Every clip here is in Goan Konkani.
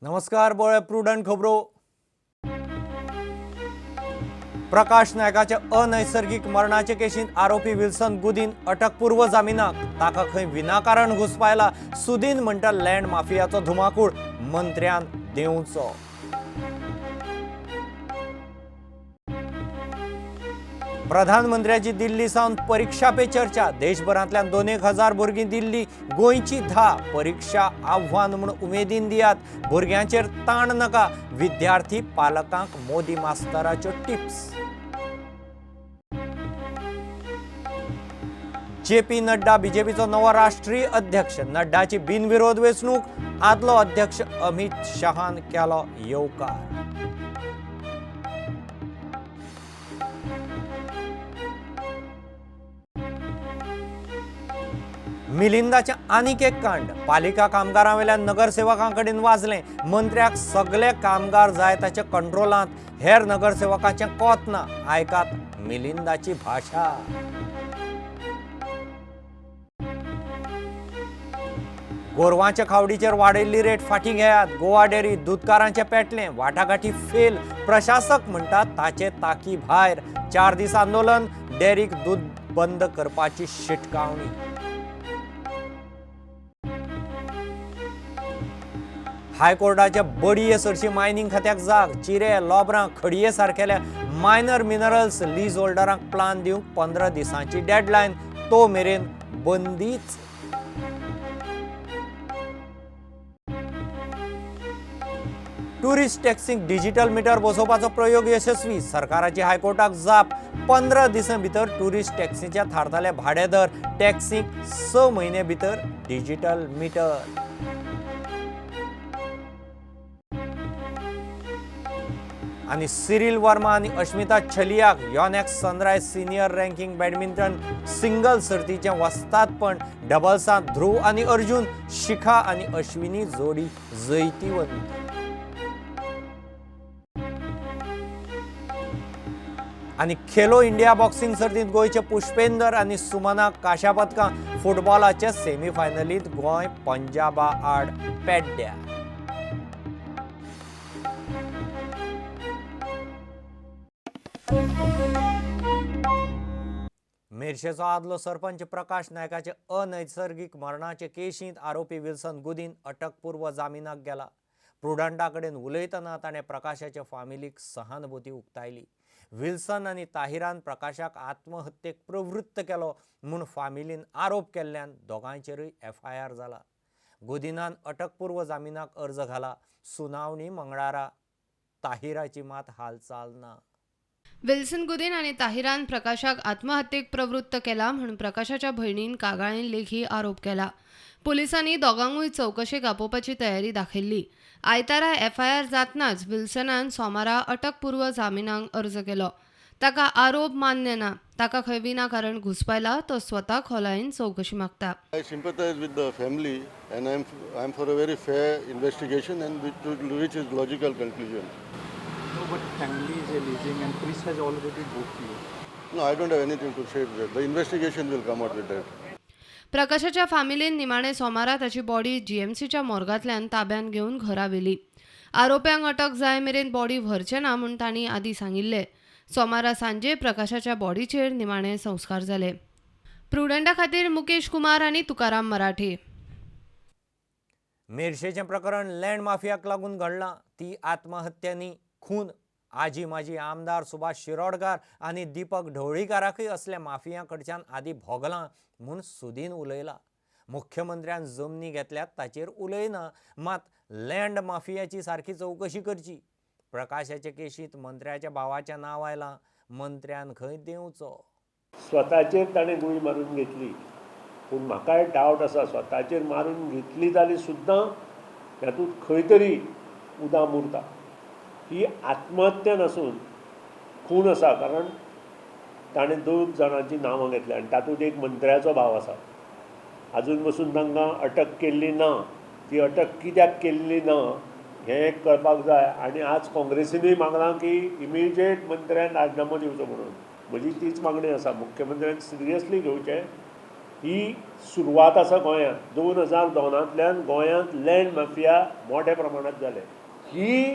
नमस्कार, पळय प्रुडंट खबरो. प्रकाश नायकाच्या अनैसर्गिक मरणाचे केशींत आरोपी विल्सन गुदीन अटकपूर्व जामिनाक. ताका खंय विनाकारण घुसपायला. सुदीन म्हणटा लँड माफियाचो धुमाकूळ मंत्र्यान देवचो. प्रधानमंत्र्याची दिल्ली सावन परीक्षा पे चर्चा. देशभरांतल्यान 2,000 भुरगीं दिल्ली, गोंयची 10. परीक्षा आव्हान म्हूण उमेदीन दियात, भुरग्यांचेर ताण नाका. विद्यार्थी पालकांक मोदी मास्तराच्यो टिप्स. जेपी नड्डा बीजेपीचो नवो राष्ट्रीय अध्यक्ष. नड्डाची बिनविरोध वेंचणूक, आदलो अध्यक्ष अमित शहान केलो येवकार. मिलिंदाचें आनीक एक कांड. पालिका कामगारां वयल्यान नगरसेवकां कडेन वाजलें. मंत्र्याक सगळे कामगार जाय ताच्या कंट्रोलांत, हेर नगरसेवकांचें कोत ना. आयकात मिलिंदाची भाशा. गोरवांच्या खावडीचेर वाडयल्ली रेट फाटीं घेयात. गोवा डेअरी दुदकारांचें पेटलें, वाटाघाटी फेल. प्रशासक म्हणटात ताचे ताकी भायर. 4 दीस आंदोलन, डेअरीक दूद बंद करपाची शिटकावणी. हायकोर्टाच्या बडये सरशी मायनिंग खात्याक जाग. चिरे, लोबरां, खडये सारकेल्या मायनर मिनरल्स लीज होल्डरांक प्लान दिवंक 15 दिसांची डेडलायन, तो मेरेन बंदीच. टुरिस्ट टॅक्सींक डिजिटल मिटर बसोवपाचो प्रयोग यशस्वी. सरकाराची हायकोर्टाक जाप. 15 दिसां भितर टुरिस्ट टॅक्सीच्या थारतले भाडे दर. टॅक्सींक 6 म्हयने भितर डिजिटल मिटर. आनी सिरिल वर्मा आनी Ashmita छलियाक Yonex Sunrise senior ranking badminton single सर्तीचें वस्तादपण. डबल्सांत ध्रुव आनी अर्जुन, शिखा आनी अश्विनी जोडी जैतिवंत. आनी खेलो इंडिया बॉक्सिंग सर्तींत गोंयचे पुष्पेंदर आनी सुमना कांश्या पदकां. फुटबॉलाचे सेमीफायनलींत गोंय पंजाबा आड पेड्ड्या. मेरशेचो आदलो सरपंच प्रकाश नायकाचे अनैसर्गिक मरणाचे केशींत आरोपी विल्सन गुदीन अटकपूर्व जामिनाक गेला. प्रुडंटा कडेन उलयतना ताणें प्रकाशाच्या फामिलीक सहानुभूती उक्तायली. विल्सन आनी ताहिरान प्रकाशाक आत्महत्येक प्रवृत्त केलो म्हूण फामिलीन आरोप केल्ल्यान दोगांयचेरूय एफआयआर जाला. गुदीनान अटकपूर्व जामिनाक अर्ज घाला. सुनावणी मंगळारा. ताहिराची मात हालचाल ना. विल्सन गुदीन आनी ताहिरान प्रकाशाक आत्महत्येक प्रवृत्त केला म्हूण प्रकाशाच्या भयणीन कागाळीन लेखी आरोप केला. पुलिसांनी दोगांकूय चवकशेक आपोवपाची तयारी दाखयल्ली. आयतारा एफआयआर जातनाच विल्सनान सोमारा अटकपूर्व जामिनाक अर्ज केलो. ताका आरोप मान्य ना. ताका खंय विनाकारण घुसपायला, तो स्वता खोलायेन चवकशी मागता. I sympathize with the family and I am for a very fair investigation and which is logical conclusion. No, but family is alleging and police has already booked you. No, I don't have anything to say. The investigation will come out with that. प्रकाशाच्या फामिलीन निमाणे सोमारा ताची बॉडी जीएमसीच्या मोर्गांतल्यान ताब्यांत घेवन घरा व्हेली. आरोप्यांक अटक जाय मेरेन बॉडी व्हरचे ना म्हूण तांणी आदीं सांगिल्लें. सोमारा सांजे प्रकाशाच्या बॉडीचेर निमाणे संस्कार जाले. प्रुडंटा खातीर मुकेश कुमार आनी तुकाराम मराठे. मेरशेचें प्रकरण लँड माफियाक लागून घडलां. ती आत्महत्या न्ही, खून. आजी माजी आमदार सुभाष शिरोडकार आनी दीपक ढवळीकाराकय असल्या माफियां कडच्यान आदी भोगलां म्हूण सुदीन उलयला. मुख्यमंत्र्यान जमनी घेतल्यात ताचेर उलयना, मात लँड माफियाची सारकी चवकशी करची. प्रकाशाचे केशींत मंत्र्याच्या भावाचें नांव आयलां. मंत्र्यान खंय देंवचो. स्वताचेर ताणें गुळी मारून घेतली, पूण म्हाकाय डावट आसा स्वताचेर मारून घेतली जाल्यार सुद्दां हातूंत खंय तरी उदाम उरता. ही आत्महत्या नासून खून आसा, कारण ताणें 2 जाणांची नांवां घेतल्या आनी तातूंत एक मंत्र्याचो भाव आसा. आजून पसून तांकां अटक केल्ली ना. ती अटक कित्याक केल्ली ना हें एक कळपाक जाय. आनी आज काँग्रेसीनूय मागलां की इमिजिएट मंत्र्यान राजिनामो दिवचो म्हणून. म्हजी तीच मागणी आसा, मुख्यमंत्र्यान सिरियसली घेवचें ही सुरवात आसा गोंयांत. 2002 गोंयांत लँड माफिया मोठ्या प्रमाणांत जाले. ही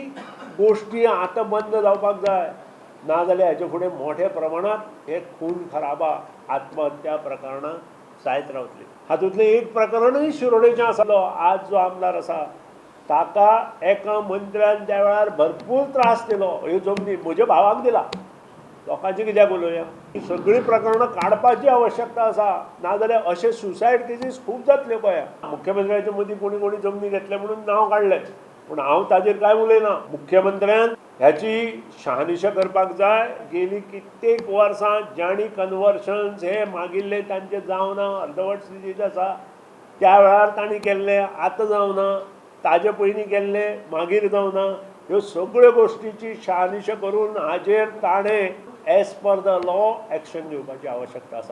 गोश्टी आतां बंद जावपाक जाय, नाजाल्यार हाचे फुडें मोठ्या प्रमाणांत हे खून खराबा, आत्महत्या प्रकरणां जायत रावतली. हातूंतलें एक प्रकरणूय शिरोडेचें आसलो. आज जो आमदार आसा ताका एका मंत्र्यान त्या वेळार भरपूर त्रास दिलो. ह्यो जमनी म्हज्या भावाक दिला, लोकांचे कित्याक उलोवया. ही सगळीं प्रकरणां काडपाची आवश्यकता आसा, नाजाल्यार अशे सुसायड केसीस खूब जातल्यो गोंयांत. मुख्यमंत्र्याच्या मदीं कोणी कोणी जमनी घेतले म्हणून नांव काडलें, पूण हांव ताजेर कांय उलयना. मुख्यमंत्र्यान ह्याची शहानिशा करपाक जाय. गेली कित्येक वर्सां जांणी कन्वर्शन्स हे मागिल्ले तांचे जावना, अर्दवट स्थितींत आसा. त्या वेळार तांणी केल्ले आतां जावना, ताजे पयलीं केल्ले मागीर जावना. ह्यो सगळ्यो गोश्टीची शहानिशा करून हाजेर ताणें as per the law action घेवपाची आवश्यकता आसा.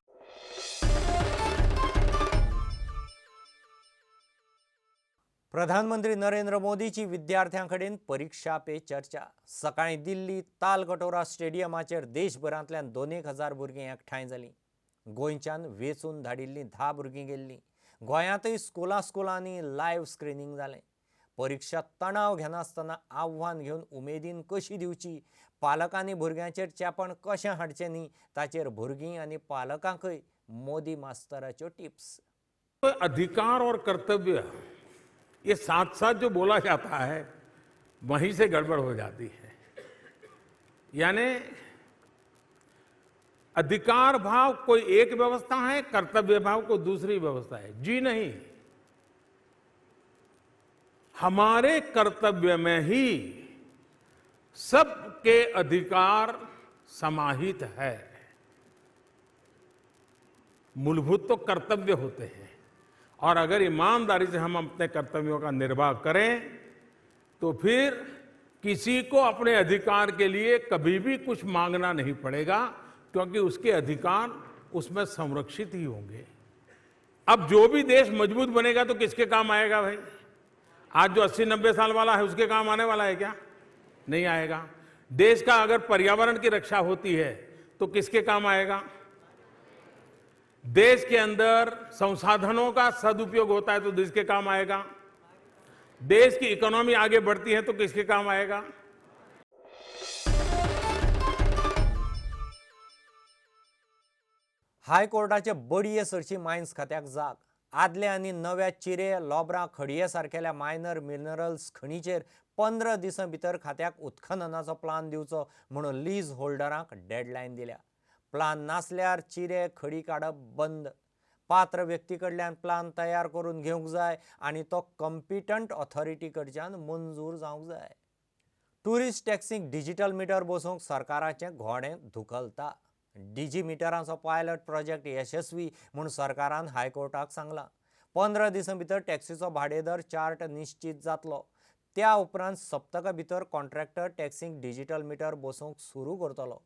प्रधानमंत्री नरेंद्र मोदीची विद्यार्थ्यां कडेन परिक्षा पे चर्चा. सकाळीं दिल्ली तालकटोरा स्टेडियमाचेर देशभरांतल्यान 2,000 भुरगीं एकठांय जालीं. गोंयच्यान वेंचून धाडिल्लीं 10 भुरगीं गेल्लीं. गोंयांतय स्कुलां स्कुलांनी लायव्ह स्क्रिनींग जालें. परिक्षा तणाव घेनासतना आव्हान घेवन उमेदीन कशी दिवची, पालकांनी भुरग्यांचेर चेपण कशें हाडचें न्ही, ताचेर भुरगीं आनी पालकांकय मोदी मास्तराच्यो टिप्स. अधिकार और कर्तव्य ये साथ साथ जो बोला जाता है वहीं से गड़बड़ हो जाती है. यानी अधिकार भाव कोई एक व्यवस्था है, कर्तव्य भाव को दूसरी व्यवस्था है. जी नहीं, हमारे कर्तव्य में ही सबके अधिकार समाहित है. मूलभूत तो कर्तव्य होते हैं, और अगर ईमानदारी से हम अपने कर्तव्यों का निर्वाह करें तो फिर किसी को अपने अधिकार के लिए कभी भी कुछ मांगना नहीं पड़ेगा, क्योंकि उसके अधिकार उसमें संरक्षित ही होंगे. अब जो भी देश मजबूत बनेगा तो किसके काम आएगा भाई? आज जो 80-90 साल वाला है उसके काम आने वाला है क्या? नहीं आएगा. देश का अगर पर्यावरण की रक्षा होती है तो किसके काम आएगा? देश के अंदर संसाधनों का सदुपयोग होता है तो देश के काम आएगा. देश की इकोनॉमी आगे बढ़ती है तो किसके काम आएगा? हायकोर्टाचे बडये सरशी मायन्स खात्याक जाग. आदल्या आनी नव्या चिरे, लोबरां, खडये सारकेल्या मायनर मिनरल्स खणीचेर 15 दिसां भितर खात्याक उत्खननाचो प्लान दिवचो म्हणून लीज होल्डरांक डेडलायन दिल्या. प्लान नासल्यार चिरे खडी काडप बंद. पात्र व्यक्ती कडल्यान प्लान तयार करून घेवंक जाय आनी तो कॉम्पिटंट ऑथॉरिटी कडच्यान मंजूर जावंक जाय. टुरिस्ट टॅक्सींक डिजिटल मिटर बसोवंक सरकाराचें घोणें धुकलता. डिजी मिटरांचो पायलट प्रोजेक्ट यशस्वी म्हूण सरकारान हायकोर्टाक सांगलां. 15 दिसां भितर टॅक्सीचो भाडेदर चार्ट निश्चीत जातलो. त्या उपरांत सप्तका भितर कॉन्ट्रॅक्टर टॅक्सींक डिजिटल मिटर बसोवंक सुरू करतलो.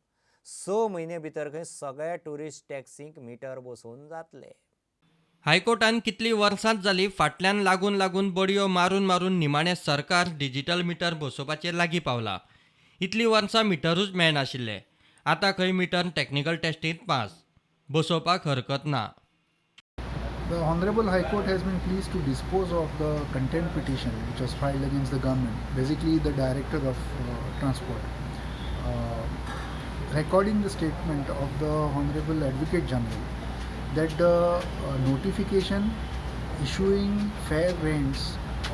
6 म्हयने भितर खंय सगळ्या टुरिस्ट टॅक्सींक मिटर बसोवन जातले. हायकोर्टान कितली वर्सांच जाली फाटल्यान लागून लागून बडयो मारून मारून निमाणें सरकार डिजिटल मिटर बसोवपाचेर लागीं पावला. इतलीं वर्सां मिटरूच मेळनाशिल्ले. आतां खंय मिटर टॅक्निकल टेस्टींत पास, बसोवपाक हरकत ना. The Honorable High Court has been pleased to dispose of the contempt petition which was filed against the government, basically the Director of Transport, recording the statement of the Honorable Advocate General that the notification issuing fair rents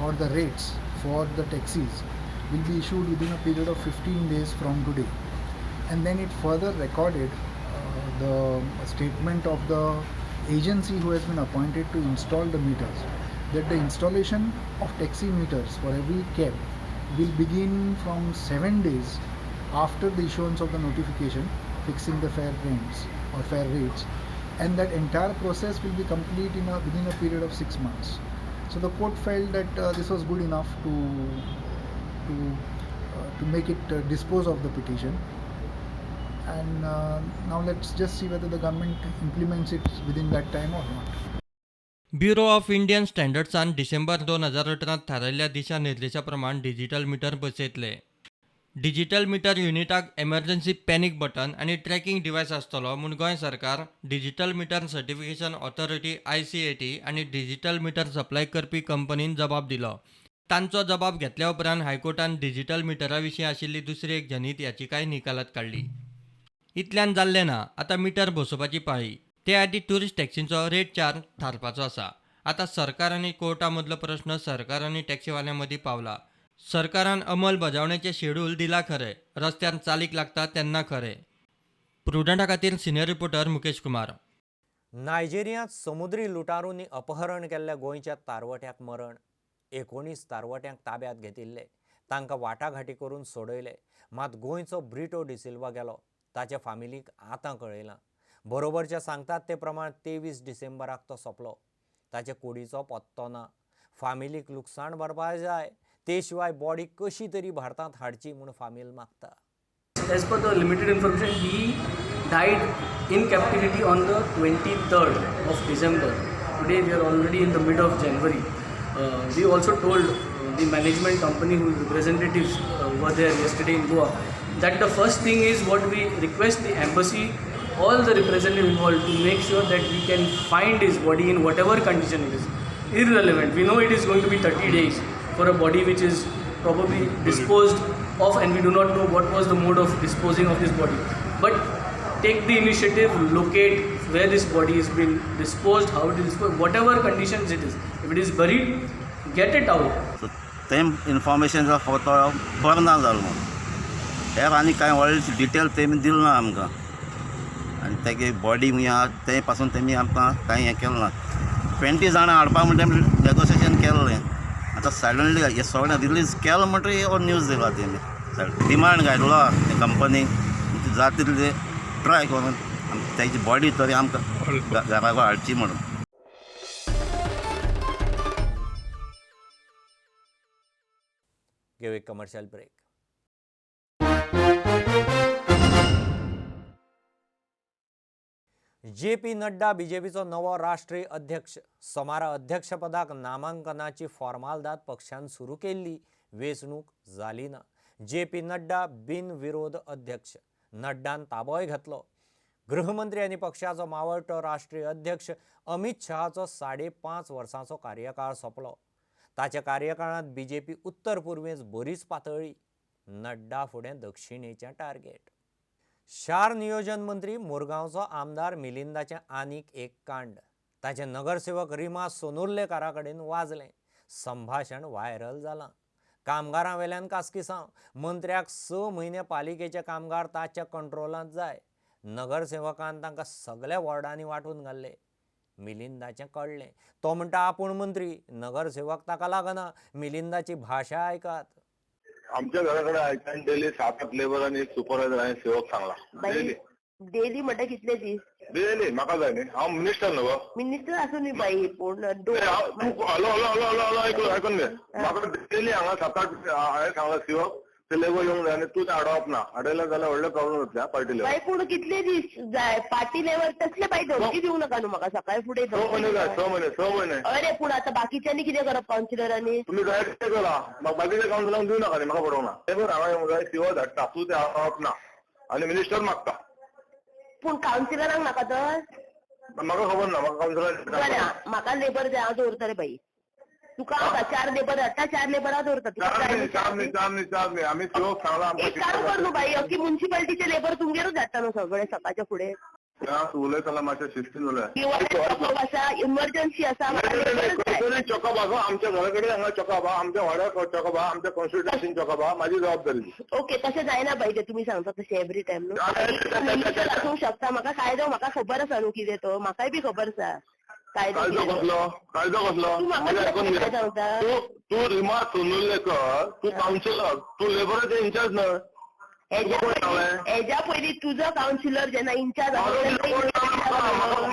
or the rates for the taxis will be issued within a period of 15 days from today. And then it further recorded the statement of the agency who has been appointed to install the meters, that the installation of taxi meters for every cab will begin from 7 days after the issuance of the notification fixing the fair rents or fair rates, and that entire process will be complete in within a period of 6 months. So the court felt that this was good enough to make it dispose of the petition. And now let's just see whether the government implements it within that time or not. Bureau of Indian स्टँडर्ड्सान December 2018 थारायल्ल्या दिशा निर्देशा प्रमाण डिजिटल मिटर बसयतले. डिजिटल मिटर युनिटाक एमर्जन्सी पॅनिक बटन आनी ट्रॅकिंग डिवायस आसतलो म्हूण गोंय सरकार, digital meter certification authority ICAT आनी डिजिटल मिटर सप्लाय करपी कंपनीन जबाब दिलो. तांचो जबाब घेतल्या उपरांत हायकोर्टान डिजिटल मिटरा विशीं आशिल्ली दुसरी एक जनहीत याचिकाय निकालात काडली. इतल्यान जाल्लें ना, आतां मिटर बसोवपाची पाळी. ते आदीं ट्युरिस्ट टॅक्सींचो रेट चार्ज थारपाचो आसा. आतां सरकार आनी कोर्टा मदलो प्रस्न सरकार आनी टॅक्सीवाल्यां मदीं पावला. सरकारान अंमलबजावणेचें शेड्यूल दिलां खरें, रस्त्यार चालीक लागता तेन्ना खरें. प्रुडंटा खातीर सिनियर रिपोर्टर मुकेश कुमार. नायजेरियांत समुद्री लुटारूंनी अपहरण केल्ल्या गोंयच्या तारवट्याक मरण. 19 तारवट्यांक ताब्यात घेतिल्ले, तांकां वाटाघाटी करून सोडयले. मात गोंयचो ब्रिटो डिसिल्वा गेलो. ताच्या फामिलीक आतां कळयलां. बरोबरचे सांगतात ते प्रमाण 23 डिसेंबराक तो सोंपलो. ताचे कुडीचो पत्तो ना. फामिलीक लुकसाण भरपाय जाय, ते शिवाय बॉडी कशी तरी भारतांत हाडची म्हूण फामील मागता. As per the limited information, he died in captivity on the 23rd of December. Today we are already in the mid of January. We also told the management company whose representatives were there yesterday in Goa that the first thing is what we request the embassy, all the representatives involved, to make sure that we can find his body in whatever condition it is. Irrelevant. We know it is going to be 30 days for a body which is probably disposed of, and we do not know what was the mode of disposing of this body. But take the initiative, locate where this body has been disposed, how it is disposed, whatever conditions it is. If it is buried, get it out. So तें इन्फॉर्मेशन फक्त बरो ना जालो म्हणून हेर आनी कांय व्हडलें डिटेल तेमी दिलें ना आमकां. आनी तेगे बॉडी खंय आहा तें पासून तेमी आमकां कांय हें केलें ना. 20 जाणां हाडपा म्हणटा नेगोसिएशन केल्लें. आतां सडनली हें सगळें रिलीज केलें म्हणटकीर हो न्यूज दिला तेमी. डिमांड घातलो कंपनीक जाता तितलें ट्राय करून तेजी बॉडी तरी आमकां घरा हाडची म्हणून. घेऊ एक कमर्शियल ब्रेक. जेपी नड्डा बीजेपीचो नवो राष्ट्रीय अध्यक्ष. सोमारा अध्यक्षपदाक नामांकनाची फॉर्मालदाद पक्षान सुरू केल्ली. वेंचणूक जाली ना. जेपी नड्डा बिनविरोध अध्यक्ष. नड्डान ताबोय घातलो. गृहमंत्री आनी पक्षाचो मावळटो राष्ट्रीय अध्यक्ष अमित शहाचो 5.5 वर्सांचो कार्यकाळ सोंपलो. ताच्या कार्यकाळांत बीजेपी उत्तर पूर्वेंत बरीच पातळ्ळी. नड्डा फुडें दक्षिणेचें टार्गेट. शार नियोजन मंत्री मुरगांवचो आमदार मिलिंदाचें आनीक एक कांड. ताचें नगरसेवक रिमा सोनुर्लेकारा कडेन वाजलें. संभाशण व्हायरल जालां. कामगारां वेल्यान कासकिसांव. मंत्र्याक 6 म्हयने पालिकेचे कामगार ताच्या कंट्रोलांत जाय. नगरसेवकान तांकां सगल्या वॉर्डांनी वांटून घाल्ले. मिलिंदाचें कळ्ळें. तो म्हणटा आपूण मंत्री, नगरसेवक ताका लागना. मिलिंदाची भाशा आयकात. आमच्या घराकडे आयच्यान डेली 7-8 लेबर आनी एक सुपरवायझर हांवें सेवक सांगला. डेली डेली म्हणटा कितले दीस? डेली म्हाका जाय न्ही, हांव मिनिस्टर न्हू गो. मिनिस्टर आसूं न्ही बाई, पूण तूं हॅलो हॅलो हॅलो हॅलो आयकून घे. म्हाका डेली हांगा 7-8 हांवें सांगला सेवक ते लेबर येवंक जाय आनी तूं हाडप ना. हाडयलें जाल्यार व्हडलें प्रॉब्लम जातले पार्टी लेवल. बाई पूण कितले दीस जाय पार्टी लेवल? तसले बाई धमकी दिवं नाका न्हू म्हाका सकाळी फुडें. 6 म्हयने जाय. 6 म्हयने 6 म्हयने. अरे पूण आतां बाकीच्यांनी कितें करप कावन्सिलरांनी? तुमी जाय तें करा, बाकीच्या कावन्सिलरांक दिवं नाका न्ही, म्हाका पडोवंक ना. लेबर हांगा येवंक जाय, सिवो धाडटा, तूं तें हाडप ना आनी मिनिस्टर मागता. पूण कावन्सिलरांक नाका तर? म्हाका खबर ना, म्हाका कावन्सिलर बरें. म्हाका लेबर जाय, हांव दवरतलें बाई. तुका हांव 4 लेबर हाडटा, 4 लेबरां दवरता. चार न्ही चार न्ही आमी सेवक सांगला. एक काम कर न्हू बाई, अख्खी मुन्सिपालिटीचे लेबर तुमगेरूच धाडटा न्हू सगळे सकाळच्या फुडें. उलयताला मातशें शिस्तीन उलय. आसा इमर्जन्सी आसा, चॉकअप आसा आमच्या घरा कडेन, हांगा चॉकअप आहा, आमच्या वाड्यार चॉकअप आहा, आमच्या कॉन्स्टिट्युएन्सीन चॉकअप आहा. म्हाजी जबाबदारी. ओके, तशें जायना बाई तें तुमी सांगता तशें एवरी टायम न्हू. मिनिस्टर आसूंक शकता, म्हाका कायदो म्हाका खबर आसा न्हू कितें तो, म्हाकाय बी खबर आसा. कायदो कसलो? कायदो कसलो? तूं रिमा सोनुर्लेकर, तूं कावन्सिलर, तूं लेबराचे इन्चार्ज न्हय. हेज्या पयलीं तुजो कावन्सिलर जेन्ना इन्चार्ज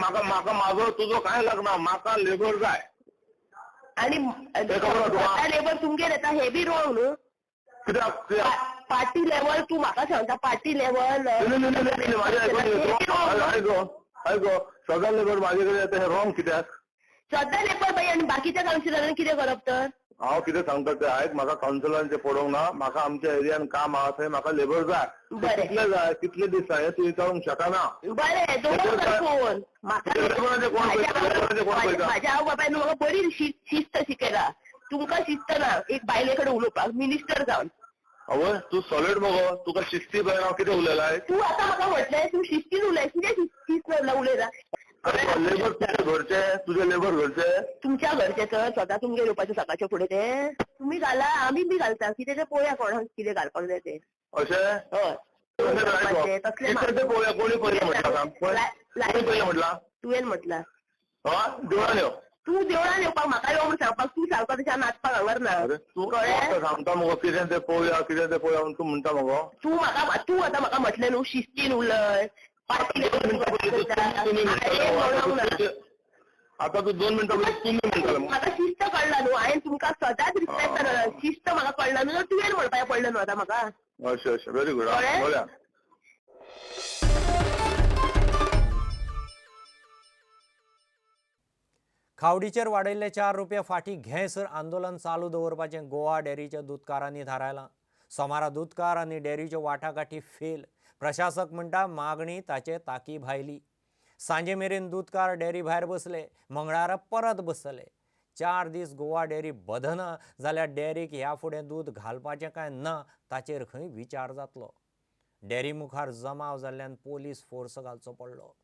म्हाका म्हाका म्हाजो तुजो कांय लागना, म्हाका लेबर जाय. आनी लेबर तुमगेर येता हें बी रॉंग न्हू. कित्याक पार्टी लेवल तूं म्हाका सांगता? पार्टी लेवल आयको सदां लेबर म्हाजे कडेन येता हें रॉंग कित्याक? सदां लेबर बाई, आनी बाकीच्या कावन्सिलरांनी कितें करप तर? हांव कितें सांगता तें आयक. म्हाका कावन्सिलरांचें पडोवंक ना. म्हाका आमच्या एरियान काम आहा थंय म्हाका लेबर जाय. कितले जाय कितले दीस जाय तूं विचारूंक शकना. बरें दवर फोन. म्हाज्या आवय बापायन म्हाका बरी शिस्त शिकयला. तुमकां शिस्त ना एक बायले कडेन उलोवपाक मिनिस्टर जावन. आवय तूं सॉलिड मगो, तुका शिस्ती भायर हांव कितें उलयलां? तूं आतां म्हाका म्हटलें तूं शिस्तीन उलय. कितें शिस्त उलयता? लेबर तुजे घरचे, तुजे लेबर घरचे, तुमच्या घरचे तर स्वता तुमगेर येवपाचें सकाळच्या फुडें ते तुमी घाला, आमी बी घालता. कितें तें पळोवया कोणाक कितें घालपाक जाय तें. अशें हय तसलें पळोवया. कोणी पयलें म्हटलां? कोणी पयलें म्हटलां? तुवें म्हटलां. हय देवळान यो. तूं देवळान येवपाक म्हाका यो म्हूण सांगपाक तूं सांगता तशें नाचपाक हांगर ना. तूं सांगता मगो कितें तें पळोवया, कितें तें पळोवया म्हूण तूं म्हणटा मगो. तूं म्हाका तूं आतां म्हाका म्हटलें न्हू शिस्तीन उलय. आतां तूं 2 मिनटां तुमी म्हणटाले म्हाका शिस्त कळ्ळा न्हू. हांवें तुमकां सदांच रिस्पेक्ट केला. शिस्त म्हाका कळ्ळा न्हू, तुवें म्हणपाक पडलें न्हू आतां म्हाका. अशें अशें व्हेरी गुड. बरें. खावडीचेर वाडयल्ले 4 रुपया फाटीं घेसर आंदोलन चालू दवरपाचें गोवा डेअरीच्या दुदकारांनी थारायलां. सोमारा दुदकार आनी डेअरीच्यो वाटाघाटी फेल. प्रशासक म्हणटा मागणी ताचे ताकी भायली. सांजे मेरेन दुदकार डेअरी भायर बसले, मंगळारा परत बसतले. 4 दीस गोवा डेअरी बदना जाल्यार डेअरीक ह्या फुडें दूद घालपाचें काय ना ताचेर खंय विचार जातलो. डेअरी मुखार जमाव जाल्ल्यान पोलीस फोर्स घालचो पडलो.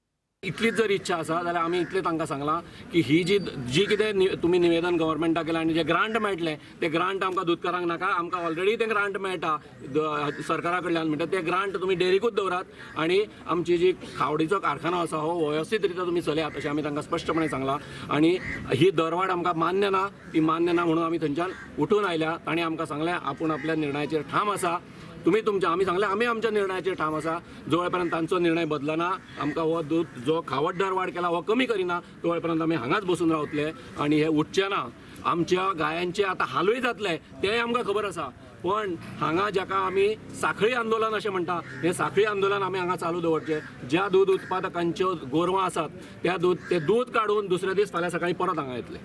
इतलीच जर इच्छा आसा जाल्यार आमी इतलें तांकां सांगलां की ही जी जी कितें तुमी निवेदन गव्हर्मेंटाक केलां आनी जे ग्रांट मेळटलें ते ग्रांट आमकां दुदकारांक नाका. आमकां ऑलरेडी ते ग्रांट मेळटा सरकारा कडल्यान, म्हणटा ते ग्रांट तुमी डेअरीकूच दवरात आनी आमची जी खावडीचो कारखानो आसा हो वेवस्थीत रित्या तुमी चलयात अशें आमी तांकां स्पश्टपणे सांगलां. आनी ही दरवाड आमकां मान्य ना, ती मान्य ना म्हणून आमी थंयच्यान उठून आयल्या. तांणी आमकां सांगलें आपूण आपल्या निर्णयाचेर ठाम आसा. तुमी तुमच्या आमी सांगलें आमी आमच्या निर्णयाचेर ठाम आसा. जो पर्यंत तांचो निर्णय बदलना, आमकां हो दूद जो खावड दरवाड केला हो कमी करिना तो पर्यंत आमी हांगाच बसून रावतले आनी हे उठचे ना. आमच्या गायांचे आतां हालूय जातले तेंय आमकां खबर आसा, पण हांगा जाका आमी साखळी आंदोलन अशें म्हणटा हें साखळी आंदोलन आमी हांगा चालू दवरचें. ज्या दूद उत्पादकांच्यो गोरवां आसात त्या दूद ते दूद काडून दुसऱ्या दीस फाल्यां सकाळीं परत हांगा येतले.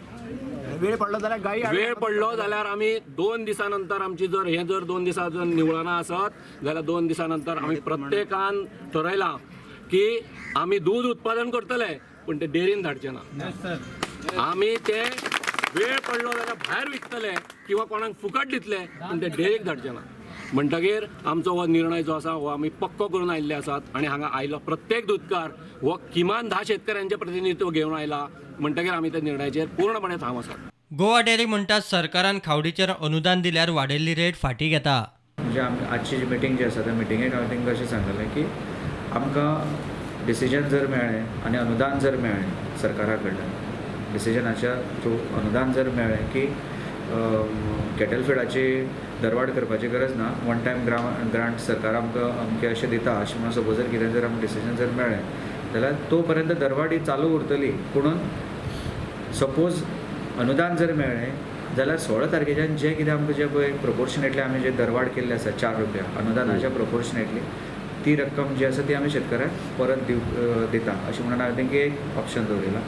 वेळ पडलो जाल्यार गायी वेळ पडलो जाल्यार आमी 2 दिसां नंतर आमची जर हें जर 2 दिसां जर निवळना आसत जाल्यार 2 दिसां नंतर आमी प्रत्येकान ठरयलां की आमी दूद उत्पादन करतले पूण ते डेअरीन धाडचे ना. आमी ते वेळ पडलो जाल्यार भायर विकतले किंवा कोणाक फुकट दितले पूण ते डेअरीक धाडचे ना. म्हणटगीर आमचो हो निर्णय जो आसा हो आमी पक्को करून आयिल्ले आसात आनी हांगा आयलो प्रत्येक दुदकार हो किमान 10 शेतकऱ्यांचें प्रतिनिधित्व घेवन आयला, म्हणटगीर आमी त्या निर्णयाचेर पूर्णपणे ठाम आसात. गोवा डेअरी म्हणटा सरकारान खावडीचेर अनुदान दिल्यार वाडयल्ली रेट फाटीं घेता. म्हणजे आमी आजची जी मिटींग जी आसा त्या मिटिंगेक हांवें तांकां अशें सांगलें की आमकां डिसिजन जर मेळ्ळें आनी अनुदान जर मेळ्ळें सरकारा कडल्यान, डिसिजनाच्या थ्रू अनुदान जर मेळ्ळें की कॅटल फिडाची दरवाड करपाची गरज ना, वन टायम ग्रांट सरकार आमकां अमकें अशें दिता अशें म्हणून सपोज जर कितें जर आमकां डिसिजन जर मेळ्ळें जाल्यार तो पर्यंत दरवाड ही चालू उरतली. पुणून सपोज अनुदान जर मेळ्ळें जाल्यार 16 तारखेच्यान जें कितें आमकां जें पळय प्रोपोर्शनेटली आमी जे दरवाड केल्ले आसा 4 रुपया अनुदानाच्या प्रोपोर्शनेटली ती रक्कम जी आसा ती आमी शेतकऱ्यांक परत दिता अशें म्हणून हांवें तांकां एक ऑप्शन दवरिलां.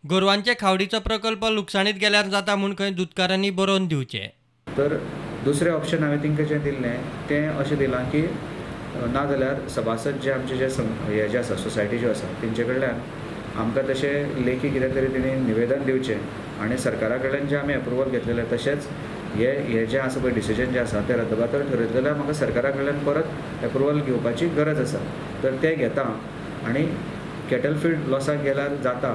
गोरवांचे खावडीचो प्रकल्प लुकसाणीत गेल्यार जाता म्हूण खंय दुदकारांनी बरोवन दिवचें. तर दुसरें ऑप्शन हांवें तांकां जें दिल्लें तें अशें दिलां की ना जाल्यार सभासद जे आमचे जे हे जे आसा सोसायटी ज्यो आसा तेंचे कडल्यान आमकां तशें लेखी कितें तरी तेणी निवेदन दिवचें आनी सरकारा कडल्यान जें आमी एप्रुवल घेतलेलें तशेंच हे हे जें आसा पळय डिसिजन जें आसा तें रद्दबातल ठरयतलें जाल्यार म्हाका सरकारा कडल्यान परत एप्रुवल घेवपाची गरज आसा, तर तें घेता आनी कॅटल फीड लॉसाक गेल्यार जाता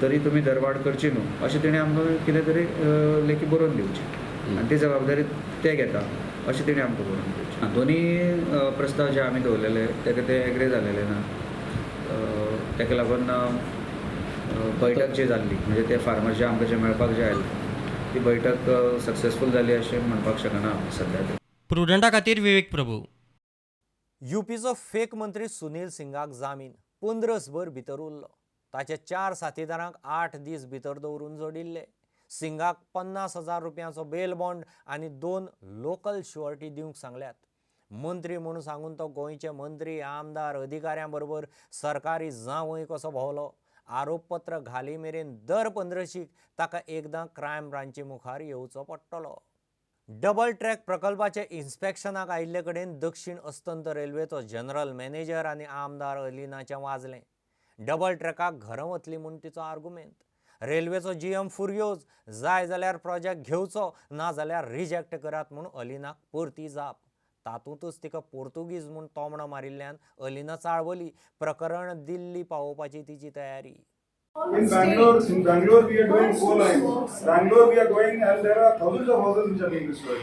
तरी तुमी दरवाड करची न्हू अशें तेणें आमकां कितें तरी लेखी बरोवन दिवचें आनी ती जबाबदारी ते घेता अशें तेणें आमकां बरोवन दिवचें. दोनी प्रस्ताव जे आमी दवरलेले तेका ते एग्री जालेले ना, ताका लागून बैठक जी जाल्ली म्हणजे ते फार्मर जे आमकां जे मेळपाक जे आयले ती बैठक सक्सेसफूल जाली अशें म्हणपाक शकना आमी सद्या तरी. प्रुडंटा खातीर विवेक प्रभू. युपीचो फेक मंत्री सुनील सिंगाक जामीन, 15 भितर उरलो. ताचे 4 साथीदारांक 8 दीस भितर दवरून जोडिल्ले. सिंगाक 50,000 रुपयांचो बेल बॉन्ड आनी 2 लोकल शुअरिटी दिवंक सांगल्यात. मंत्री म्हणून सांगून तो गोंयचे मंत्री, आमदार, अधिकाऱ्यां बरोबर सरकारी जावंय कसो भोंवलो. आरोपपत्र घाली मेरेन दर पंद्रशीक ताका एकदां क्रायम ब्रांची मुखार येवचो पडटलो. डबल ट्रॅक प्रकल्पाचे इन्स्पेक्शनाक आयिल्ले कडेन दक्षिण अस्तंत रेल्वेचो जनरल मॅनेजर आनी आमदार अलिनाचें वाजलें. डबल ट्रॅकाक घरां वतली म्हूण तिचो आर्गुमेंत. रेल्वेचो जीएम फुर्योज, जाय जाल्यार प्रोजेक्ट घेवचो ना जाल्यार रिजेक्ट करात म्हूण अलिनाक परती जाप. तातूंतच तिका पोर्तुगीज म्हूण तोमणां मारिल्ल्यान अलिना चाळवली. प्रकरण दिल्ली पावोवपाची तिची तयारी. In Bangalore we are doing 4 lines. Bangalore we are going and there are thousands of houses which are being destroyed.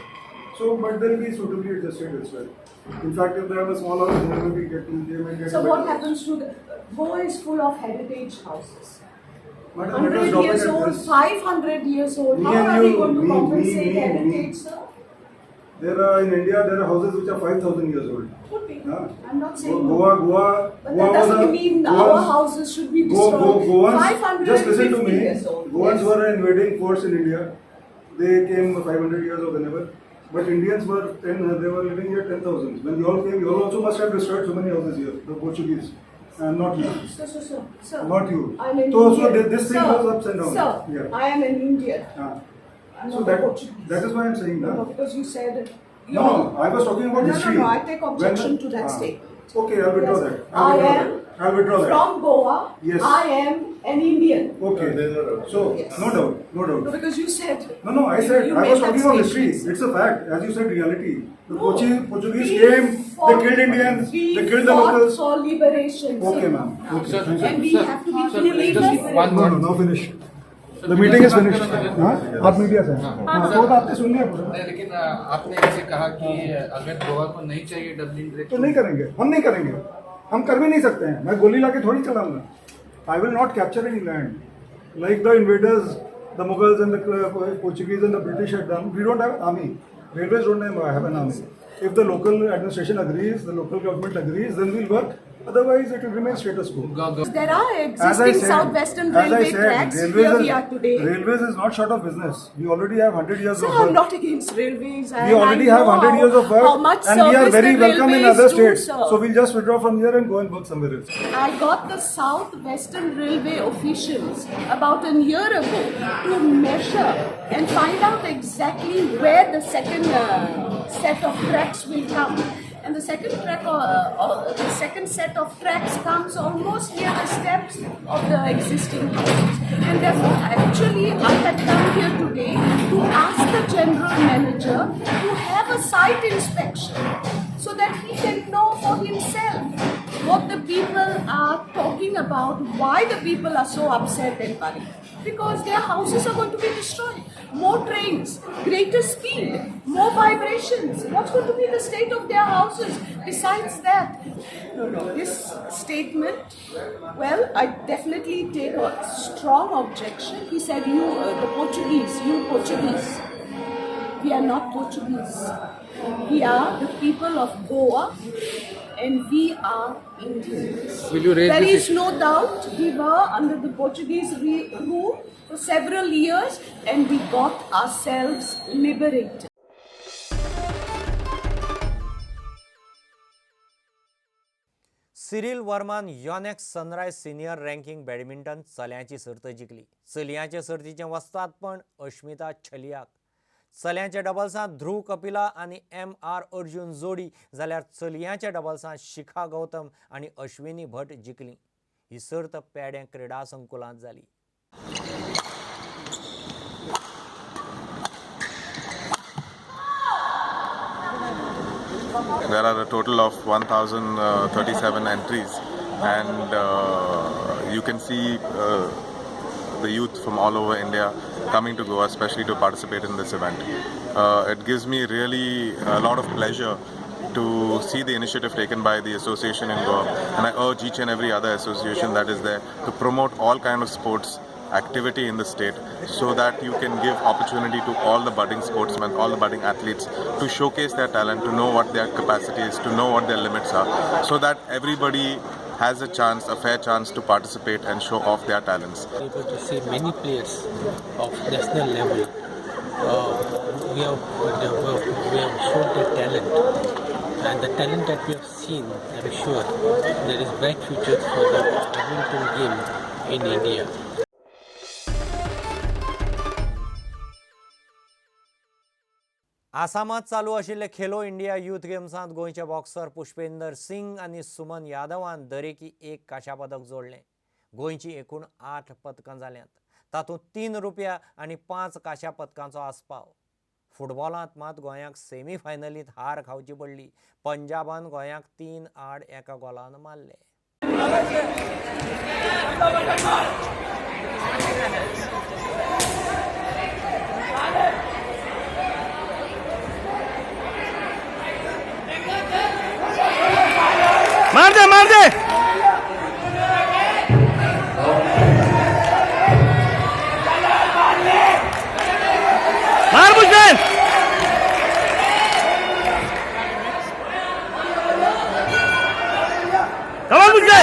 So, but they'll be suitably adjusted as well. In fact, if they have a small house, they may be getting. They may get. So what happens to the Goa is full of heritage houses. Madam, 100 years old, 500 years old. How are we going to compensate heritage, sir? There are in India there are houses which are 5,000 years old. Could be. I'm not saying Goa, no. Goa, but Goa that doesn't mean our houses should be destroyed. Goans, just listen to me. Years old. Goans yes. were an invading force in India. They came 500 years or whenever. But Indians were they were living here 10,000. When you all came, you all also must have destroyed so many houses here. The Portuguese. And not you. Sir. Not you. I'm an so, Indian. So this thing sir, goes ups and downs. Sir, yeah. I am an Indian. I'm So not that, Portuguese. That is why I'm saying that. No, because you said. No, I was talking about history. No, I take objection to that statement. Okay, I'll withdraw that. I'll withdraw that. From Goa. Yes. I am an Indian. Okay. So, yes. No doubt, no doubt. No, because you said. No, I said, I was talking about history. It's a fact. As you said, reality. The Portuguese came, they killed Indians, they killed the locals. For liberation. Okay, ma'am. Okay, thank you. And we have to be fully liberated. No, no, finish. The meeting is finished. हाँ, आप मीडिया से हैं। हाँ, तो आपने सुन लिया पूरा। नहीं, लेकिन आपने ऐसे कहा कि अगर गोवा को नहीं चाहिए डबलिंग ट्रैक तो नहीं करेंगे, हम नहीं करेंगे, हम कर भी नहीं सकते हैं। मैं गोली लाके थोड़ी चलाऊंगा। I will not capture any land like the invaders, the Mughals and the Portuguese and the British had done. We don't have army. Railways don't have an army. If the local administration agrees, the local government agrees, then we'll work. Otherwise, it will remain status quo. There are existing South Western Railway tracks. Here we are today. Railways is not short of business. We already have 100 years of work. Sir, I'm not against railways. We already have 100 years of work, and we are very welcome in other states. So we'll just withdraw from here and go and work somewhere else. I got the South Western Railway officials about a year ago to measure and find out exactly where the second set of tracks will come. And the second track, the second set of tracks comes almost near the steps of the existing houses. And therefore, actually, I had come here today to ask the general manager to have a site inspection so that he can know for himself what the people are talking about, why the people are so upset and worried. Because their houses are going to be destroyed. More trains, greater speed, more vibrations. What's going to be the state of their houses? Besides that, no, this statement, well, I definitely take a strong objection. He said, you, the Portuguese, you Portuguese. We are not Portuguese. We are the people of Goa and we are Indians. Will you raise There this is no doubt we were under the Portuguese rule for several years and we got ourselves liberated. Cyril वर्मान Yonex Sunrise senior ranking badminton चल्यांची सर्त जिखली. चलयांचे सर्तीचें वस्तादपण अश्मिता छलियाक. चल्यांच्या डबल्सांत ध्रुव कपिला आनी एम.आर. अर्जुन जोडी, जाल्यार चलयांच्या डबल्सांत शिखा गौतम आनी अश्विनी भट जिखली. ही सर्त पेडें क्रिडा संकुलांत जाली. There are a total of 1,037 entries, and you can see the youth from all over India coming to Goa, especially to participate in this event. It gives me really a lot of pleasure to see the initiative taken by the association in Goa, and I urge each and every other association that is there to promote all kind of sports activity in the state, so that you can give opportunity to all the budding sportsmen, all the budding athletes to showcase their talent, to know what their capacity is, to know what their limits are, so that everybody has a chance, a fair chance to participate and show off their talents. We are able to see many players of national level. We have shown their talent, and the talent that we have seen, I am sure there is bright future for the badminton game in India. आसामात चालू आशिल्ले खेलो इंडिया यूथ गेम्सांत गोंयचे बॉक्सर पुष्पेंदर सिंग आनी सुमन यादवान दरेकी एक कांश्या पदक जोडलें. गोंयची एकूण 8 पदकां जाल्यांत, तातूंत 3 रुपया आनी 5 कांश्या पदकांचो आस्पाव. फुटबॉलांत मात गोंयाक सेमी फायनलींत हार खावची पडली. पंजाबान गोंयाक 3-1 गोलान मारले. मार दे मार दे. मार मुझे. कमाल मुझे.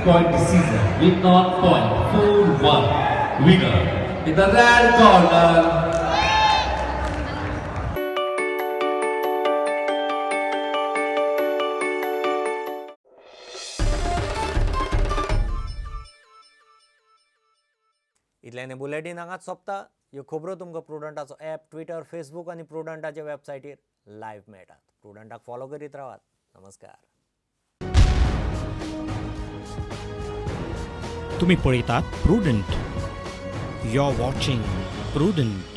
Point decision with 0.41 winner in the red corner. इतल्याने बुलेटीन हांगाच सोंपता. ह्यो खबरो तुमकां प्रुडंटाचो ॲप, ट्विटर, फेसबूक आनी प्रुडंटाच्या वेबसायटीर लायव्ह मेळटात. प्रुडंटाक फॉलो करीत रावात. नमस्कार. तुम्ही पळयतात Prudent. You are watching Prudent.